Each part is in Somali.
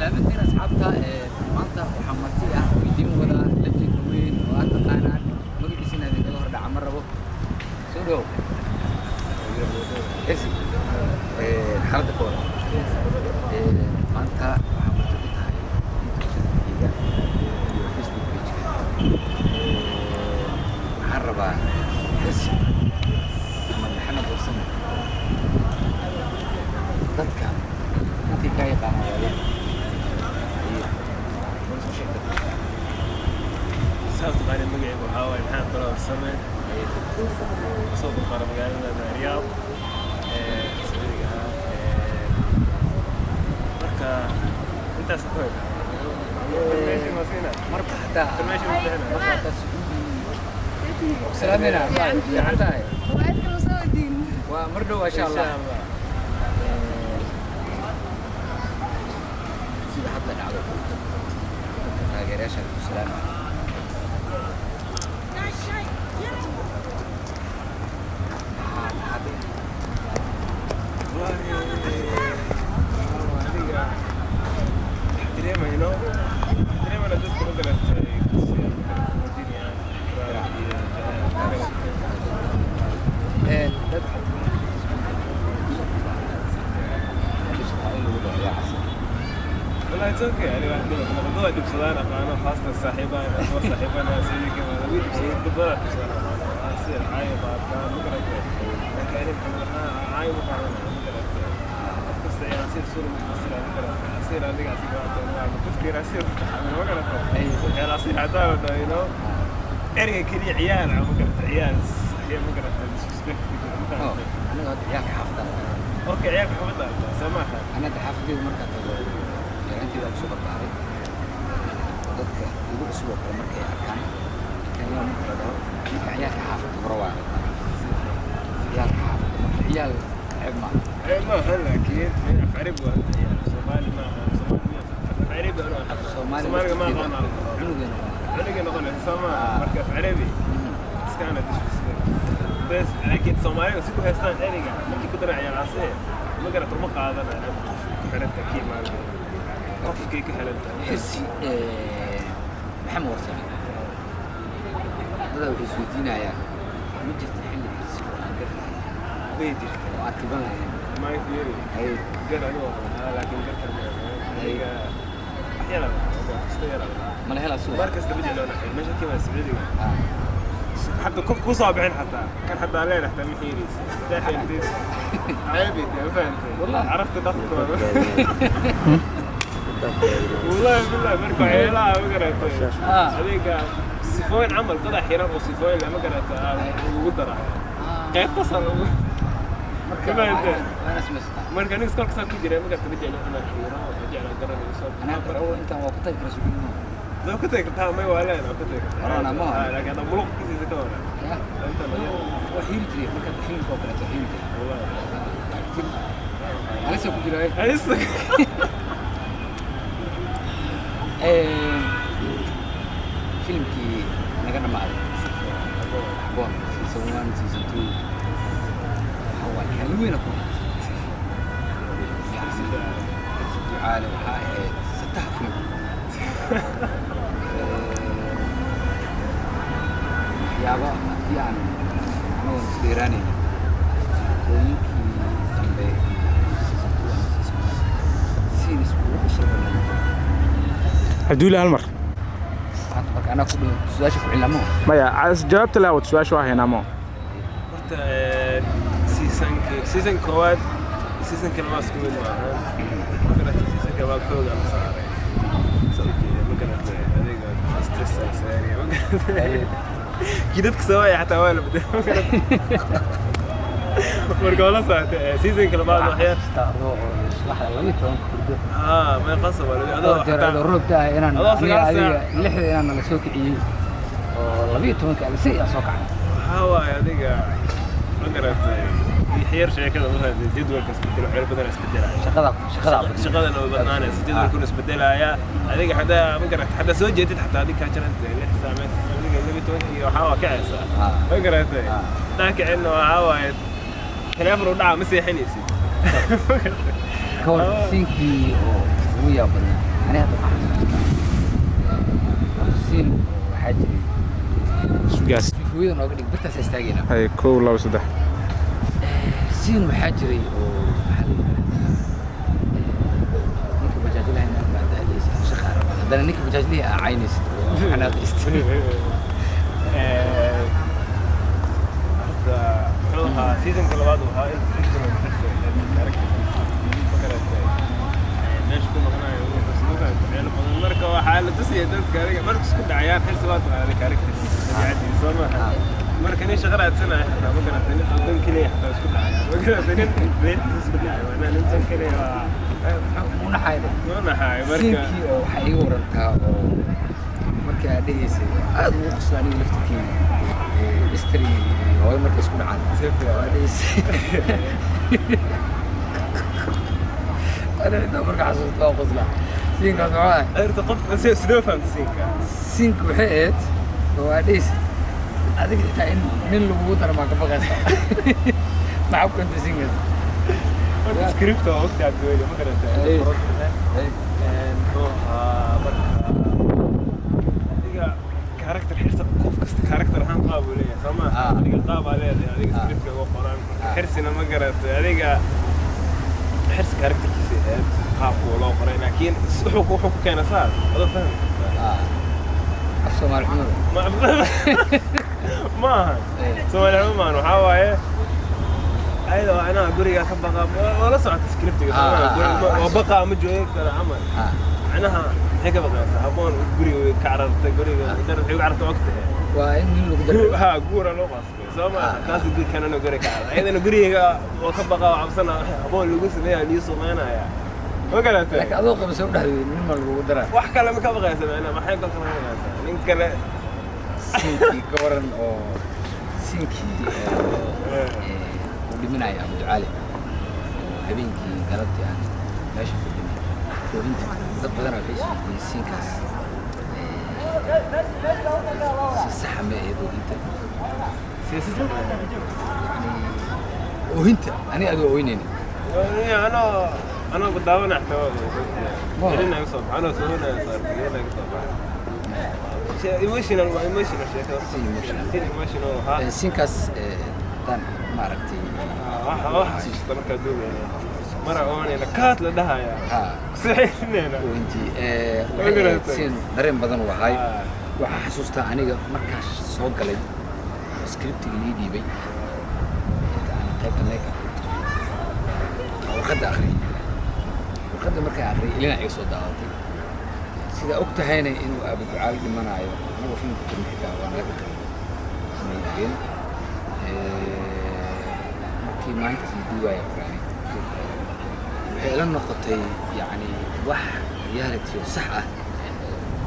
Salaamantiin asxaabta. Maanta waxaa marti ah oo idiin wadaa legend-ka weyn oo aad taqaanaan, magaciisina idinkaga hor dhaca ma rabo. Soo dhow Xirsi, xaaladda ka wada. Maanta waxaa marti ku tahay YouTube channelkayga iyo Facebook page-ka. Waxaan rabaa Xirsi ama Maxamed Warsame, dadka intii kaa yaqaana waaye. Soo sheeg dadka. Saa taqaanid, magacaygu waxaa waaye Maxamed Abdulla Warsame, kasoo dulqaara magaalada Riyaad ee Sacuudiga ah. Marka intaas ku eg. Marba hataa Information ma bixina. Marba hataa Sacuudi salaamina, fiican tahay. Soo diin. Waa mar dhow insha Allah. Insha Allah. Sida hadda dhacdo, dadka taageerayaasha ku salaamaya. Maxaa dhacay? Wallaahi, aniga waxaan dareemayno, waxaan dareemayna dadka ma garatay, muujinayaan ixtiraam iyo jacayl, ma garatay. Dad in lagu dhaho yaa casir. والله it's okay. يعني واحد موضوع دبسدان aqaano, khaasatan saaxiibaan ama saaxiibana sidii kama lagu dibsadaan, dad badan dibsadaan aqaano, asir caay baarkaan, ma garatay. Laakiin ani maxamed ahaan caay ma qaadanaya, ma garatay. Qof kasta ayaa asir sura mufasira, ma garatay. Asir adiga asir waa dadka asir, ma garatay. Ciyaal asir xataa la dhaho, ereyga keliya ciyaal, ma garatay, ciyaal saxiib, ma garatay, disrespect ku jira, ma Oh, garatay. Aniga hadda ciyaalka xaafadda. Okay, ciyaalka xaafadda soo maaha? Ana hadda xaafadeeda markaa tago, yaraanteeda aan kusoo barbaaray, dadka igu cusub oo kale markay arkaan dukaanyaha marka la dhaho ninka ciyaalka xaafadda hore waa ciyaalka xaafadda. Marka ciyaal ceeb maaha. إيه ما هلا لكن af carabi waa ciyaal Soomaali ma aha, Soomaali af carabi anuu Af Soomaali. Soomaaliga ma aqaan. Cunugeena. Cunuga noqonaysa soo maaha? Marka af carabi iskaana disrespect bes, laakiin Soomaaliga si ku haystaan ereyga markii ku daran ciyaal casee, ma garata, uma qaadanayo. Qofkii ku xidhanta kii imaanaya, qofkii ku xidhanta. Xirsi Maxamed Warsame, dadaa waxay isweydiinayaan ma jirta xilli Xirsi oo aan gar lahayn Way jirta. oo aan tiban lahayn? My theory. Ay. Gar anigu waa lahaa, laakiin garkan ma ahayn aniga. Wax yar aan lahaa, kasta yar aan lahaa. Ma la helaa suuqa? Mar kasta ma jecloona xir meesha kii baa Sacuudiga حتى كو صابعين حتى كان حتى علينا حتى محيريس داخل ديس عيبي ما فهمت. والله. عرفت ضغط، والله بالله مركو عيلا ما قرأت. هذيك sifooyin camal dad xiran oo sifooyin lama garata ugu daraya qaybta sare Marka Kama inta. waana samaystaa. Marka aniga iskoolka saa ku jiray, ma garata, ma jeclo inaan xiiro, ma jeclo garan igu soo Anaa hadda rabo intaan waa ku tagi kara suuqnimo. Doo ku tagi kartaa, may waa leen waa ku tagi kartaa. Corona ma aha. Laakiin hadda muluq kiisiisa ka waran. Ya. Inta la yar. Waa xiiri jiray marka filmka oo kaleeto xiiri jiray. Wallahi. Laakiin halisa ku jira. Halisa. Filmkii naga dhammaaday, Xaboon, season 1, season 2, waxa waa kaalin weyna ku lahayd. Yani Ducaale waxaa ahayd sataha filmka. Waxyaabo haddii aan anagoon isku dheeraanaynin, kooyinkii dambe season 2 ama season 1 scenes ugu qosol badnaa. Cabduuli, hal mar. Hadda marka anaa ku dhow su-aasha ku cilamo. Maya, jawaabta laawad, su-aasha waa haynaa mo. Horta seasonka, season koowaad, seasonka labaad isku mid maahan, ma garatay. Seasonka labaad xoogaa la saaray, soo jeeda, ma garatay. Adiga stress la saaraya, ma garatay, kii dadka soo waaya xataa waa la bedelay, ma garatay. Marka waa la saartay seasonka labaad waxyaar. Adoo subaxda 12-ka hurdo. Haa, may qasab waa adoo Dhowr jeer adoo xataa roob da-ay inaan adoo aniga 9 adiga saac. 6-da inaan nala soo kiciyey oo 12-ka alisay aan soo kacay. Waxaa waaye adiga, ma garatay, xiyar sheekada ma garatay, jadwalka isbedelo, waxyaalo badan isbedelaya. Shaqada badnaa. Shaqadana way badnaanaysa, jadwalkuna isbedelaya. Adiga xataa, ma garatay, xataa soo jeedid xataa adiga kaa jaranta 6 saac meel, adiga 12-kii waxaa waa kacaysaa, ma garatay. Daa kicinna waxaa waaye taleefon u dhaca, ma seexanaysid. Ka war scene-kii oo ugu yaab badnaa? Ani hadda waxaan xasuustaa scene waxaa jiray. Sugaas. Hooyada nooga dhig, birtaas istaagayna. Hay, kow, laba, saddex. Scene waxaa jiray oo maxaa la yidhahdaa, ninka bajaajlaha baa daadaysa, shaqa raba, haddana ninka bajaajlihii aa caynaysid oo xanaaqaysid. Horta muxuu ahaa seasonka labaad uu ahaa inta character ma garatay, meesha ku maqnayo waxyaalo badan. Marka waxaa la tusaya dadka adiga marka isku dhacayaan Xirsi, waa taqaanay characterkiisa, dabiicadiisa, soo maaha? Marka nin shaqa raadsanaya xataa, ma garatay, nin dan keliya xataa isku dhacaya, ma garatay, nin beertiisa isku dhacay, macnaha nin dan keliya waa munaxayda. Ma naxaay marka. Scenekii oo waxaa iiga warantaa oo markii aad dhehaysay aad ugu qosla aniga laftirkeyga, istri hooyo markay isku dhacaan oo aad dhehaysay, ana xitaa marka xasuusta waa qoslaa. Scenekaas maxaa ahay? Horta qof sidee fahamta sceneka? Sceneka waxay ahayd oo aad dhehaysay adiga xitaa in nin lagugu daro maa ka baqaysaa? Maxaa ku keentay scenekaas? Horta script waa waqti Cabdiweli, ma garatay? Muxuu ahaa marka adiga character Xirsi, qof kasta character ahaan qaab uu leeyahay, soo ma? Adiga qaabaa leedahay adiga, scriptka uga qoran. Xirsina, ma garatay, adiga Xirsi characterkiisa ahayd qaabku loo qoray, laakiin wuxuu ku keenay saas adoo fahmi kartaa. Af Soomaali xumada. Ma ahan Soomaali xumo maahan, waxaa waaye ayadoo anaa guriga ka baqa, waa la socota scriptiga. Waa baqaa, ma joogi karo camal. Macnaha maxay ka baqaysaa Haboon? Guriga way ka carartay, guriga dar waxay uga carartay, og tahay. Waa in nin lagu daro. Ha, guura loo qasbay, soo ma? Taas guri kanana guri ka carar, ayadana guriga oo ka baqa oo cabsana, Haboon lagu sameeyaa, lii sameynaya, ma garatay? Laakiin adoo qabasay u dhexdeed nin ma lagugu daraa. Wax kale ma ka baqaysa? Macnaha maxay kale ka baqaysaa nin kale? Scenekii ka waran oo scenekii oo uu dhimanaya Abu Ducaale, oo habeenkii galabtii aan meesha fadhinay, oohinta dad badanaa waxay isweydiiyeen scenekaas si saxa ma ahayd oohinta? Yani oohinta ani adoo ooynayna. Anoo daawana xataa ilina iga soo baxa, anoo soo saartay ilina iga soo baxa. Emotional waa emotional sheekada. Si emotional. Si emotional ahaa. Scenekaas haddaan maaragtay. Waxa xasuusta markaa duubayna mara oonayna kaad la dhahaya kusaxiinayna. Oohintii waxay ahayd scene dareen badan u ahay. Waxaan xasuustaa aniga markaas soo galay oo scriptiga lii dhiibay, inta aan qaybta makeup warqadda akhriyay, warqadda markaan akhriyay ilina iga soo daadatay. Sida og tahayna inuu Aaba Ducaal dhimanaayo anagoo filmka jirna xitaa waan laga qabay, may ogeen. Markii maalintaas la duubaaya ogaanay, waxay ila noqotay yacni wax reality oo sax ah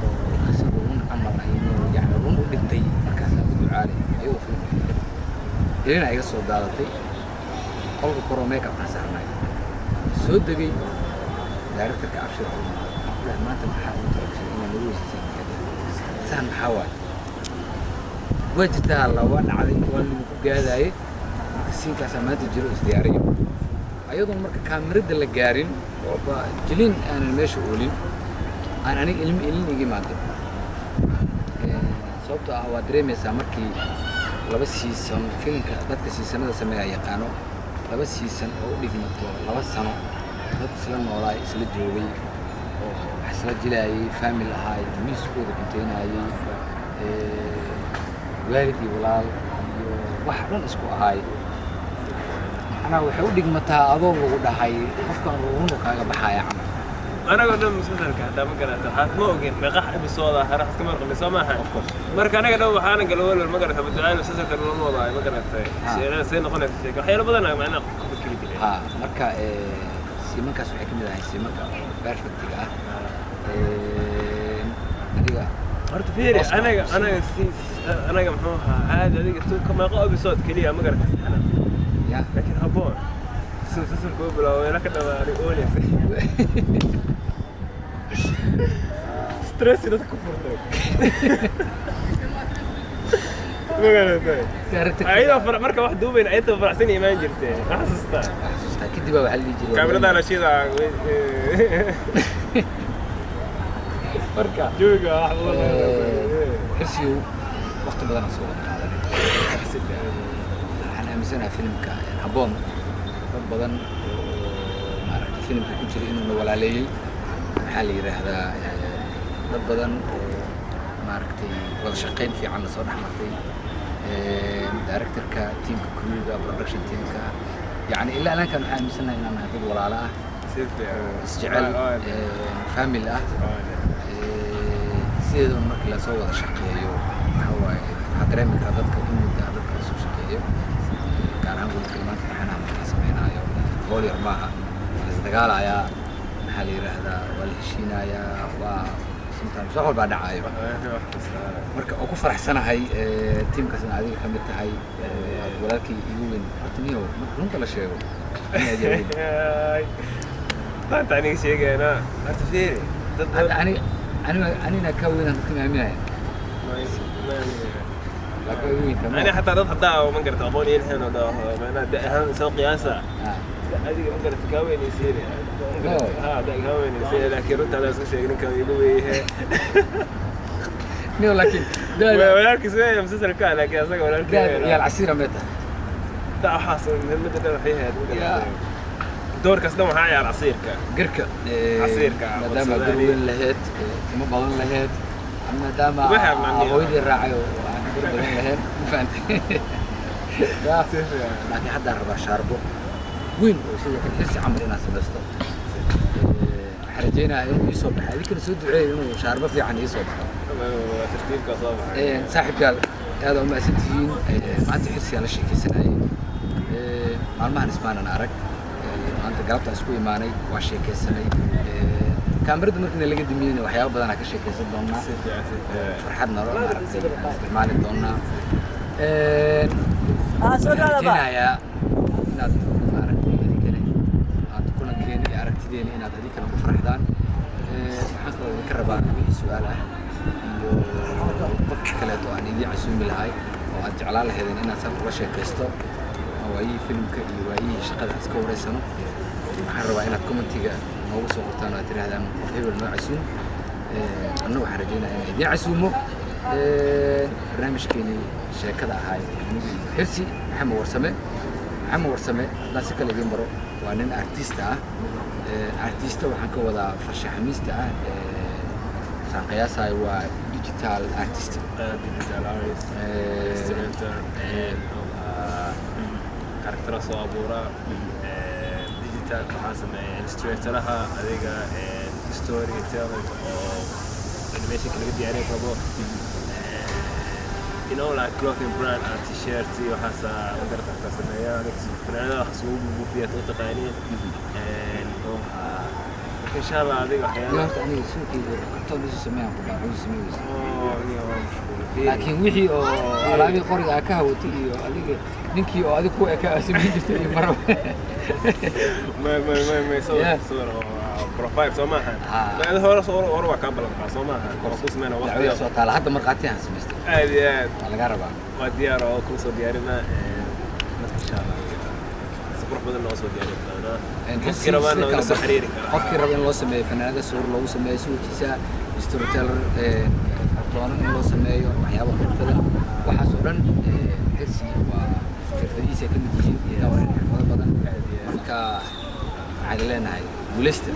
oo qisada run camal ah, inuu yani run u dhintay markaas Aaba Ducaale ayagoo filmka ilina iga soo daadatay. Qolka koroo makeup-kaan saarnay, soo degay, directorka Abshir waxaan ku dhahay, "Maanta maxaa ugu talagashay inaad nagu weysiisaan? Saan maxaa waaye?" "Waa jirtaa alla, waa dhacday, waa lagu gaadaaye, marka scenekaasaa maanta jiro, isdiyaariyo." Ayadoon marka kaamirada la gaarin ooba jilin aanan meesha oolin, aan aniga ilmi ilin iga imaado, sababtoo ah waa dareemaysaa markii laba season filimka, dadka seasonada sameeya yaqaano, laba season oo u dhigmato 2 sano, dad isla noolaay, isla joogay oo wax isla jilaayay, family ahaay, miiskooda cunteynayay, waalid iyo walaal iyo wax dhan isku ahaay, macnaha waxay u dhigmataa adoo lagu dhahay qofkan runu kaaga baxaya camal. Anagoo dhan musalsalka hataa, ma garata, waxaad ma ogeen meeqa episode ah hore iskama warqabin, soo maaha? Marka anaga dhan waxaana gala walwal, ma garata, Abuducaal musalsalka lama wadaayo, ma garatay, see noqonaysa sheeka, waxyaalo badan ah macnaha qofka ku fikiri jiray. Ha, marka scenankaas waxay ka mid ahay scenanka perfectiga ah adiga. Horta fiiri, anaga si anaga muxuu ahaa caadi, adiga tu meeqa episode keliya, ma garatay, saxna? Ya. Laakiin Habboon si musalsalka u bilaabo ila ka dhamaaday ooleysa, stress dadka ku furtay, ma garatay? Ayadoo far marka wax duubayn ayadoo faraxsan imaan jirtay, ma xasuustaa? Xasuustaa. Kadib baa waxaa la dhihi jiray kaamiradaa la shidaa. Marka Jawiga wax badan. Xirsigow, waqti badan aan soo wada qaadanay. Waxaan aaminsanahay filimka Habboon dad badan oo maaragtay filimka ku jira inuu na walaaleeyey. Maxaa la yidhaahdaa, dad badan oo maaragtay wada shaqayn fiican lasoo dhex martay, directorka, teamka, crewga, production teamka, yacni ilaa alaankan waxaan aaminsanahay inaan nahay dad walaalo ah Si fiican. oo isjecel, family ah. Sideedaba markii lasoo wada shaqeeyo, waxaa waaye, waxaa dareemi karaa dadka in muddo ah dadka lasoo shaqeeyo, gaar ahaan weli filmaanta taxanaha marka la sameynaayo, howl yar maaha. Waa la isdagaalayaa, maxaa la yidhaahdaa, waa la heshiinayaa, waa sometimes wax walbaa dhacaayo. Marka oo ku faraxsanahay tiimkaas in adiga ka mid tahay, aad walaalkii igu weyn. Horta niyow, marka runta la sheego, inaad yar weyn. Maanta aniga sheegayna horta fiiri dad Hadda badan. Aniga aniga anina ka weynaan dadka ma aaminaya, laakiin waa igu weyntaa. Ani xataa dad hadaa ma garata aqoon ii lahayn oo dhaho macnaha da ahaan soo qiyaasa, adiga ma garata kaa weynaysiine. No. Ha, da kaa weynaysiine, laakiin runta hadaa isku sheegin, ninkan igu weyahe. Niyow, laakiin daada Walaalkiis weeye musalsalka, laakiin asaga walaalkii daada yaal casiira mee tahay? Da waxaas muhiimadda dhan waxay ahayd, ma Ya. garata, doorkaas dhan waxaa ciyaar casiirka. Garka Casiirka, maadaama gar wadsadani. weyn lahayd, timo badan lahayd, maadaama Waxay macnihi. hooyadii raacay oo aan gar badan lahayn, ma fahantay? Ya. Si fiican. Laakiin haddaan rabaa shaarbo weyn oo sida kan Xirsi camal inaad samaysto. Waxaan rajaynayaa inuu ii soo baxo. Adinkana soo duceeyo inuu shaarbo fiican ii soo baxo. Tartiibka soo baxay. Saaxiib gaal, aad aa umahadsan tihiin. Maanta Xirsigaan la sheekaysanayay. Maalmahan ismaanan arag. Maanta galabtaan isku imaanay, waa sheekaysanay. Kaamirada markiina laga damiyeyna waxyaaba badanaa ka sheekaysan doonaa. Si fiican, si fiican. Farxad nolo maaragtay aan isticmaali doonaa. Ah, soo Waxaan dhawaada. rajaynayaa inaad maaragtay adinkana aad kulankeena iyo aragtideena inaad adinkana ku farxdaan. Waxaan kaloo idinka rabaa wixii su-aal ah iyo qofka kaleeto aan idiin casuumi lahay oo aad jeclaan lahaydeen inaad saan ula sheekaysto oo waayihii filimka iyo waayihii shaqada iska wareysano. Waxaan rabaa inaad commentiga noogu soo qortaan oo aad tirahdaan qof hebel noo casuum. Anna waxaan rajaynayaa inaan idiin casuumo. Barnaamijkeenii sheekada ahaa anigu iyo Xirsi Maxamed Warsame. Maxamed Warsame haddaan si kale idiin baro, waa nin artista ah. Artista waxaan ka wadaa farshaxaniista ah. Saan qiyaasayo waa digital artist. Digital artist, illustrator, karaktero soo abuura, digital waxaa sameeya illustratoraha, adiga storytelling oo animationka laga diyaarin rabo, like clothing brand and t-shirt iyo waxaas ma garata xataa sameeya. Aniga fanaanada waxaas lagu buufiya u taqaaniin. Marka insha Allah adiga Iyo waxyaala horta aniga suuqayga kartoon isu sameeyaan ku dhaca isu sameeyeysa. Oh, aniga waa mashquul. Laakiin wixii oo alaabihii qoriga aa ka hawatay iyo adiga ninkii oo adiga ku eka aa samayn jirtay iyo maraba. May sawir sawir oo profile soo maaha? Ah. Ma hore soo hore waa kaa ballan qaa soo maaha? Waa ku sameynaa Dacwada waqti soo taala hadda, markhaati aan samaystay. Aad iyo aad. Waa lagaa rabaa. Waa diyaar oo kuu soo diyaarinaa. Marka insha Allah si qurux badan noo soo diyaarin doonaa. Qofkii rabaana waa ila soo xiriiri karaa. Qofkii raba in loo sameeyo fanaanada, sawir loogu sameeyo sawirkiisa, storyteller, kartoono in loo sameeyo, waxyaabo qurux badan, waxaas oo dhan, Xirsi waa xirfadihiisa ka mid yihiin. Waa in xirfado badan. Marka waxaan leenahay guuleysta.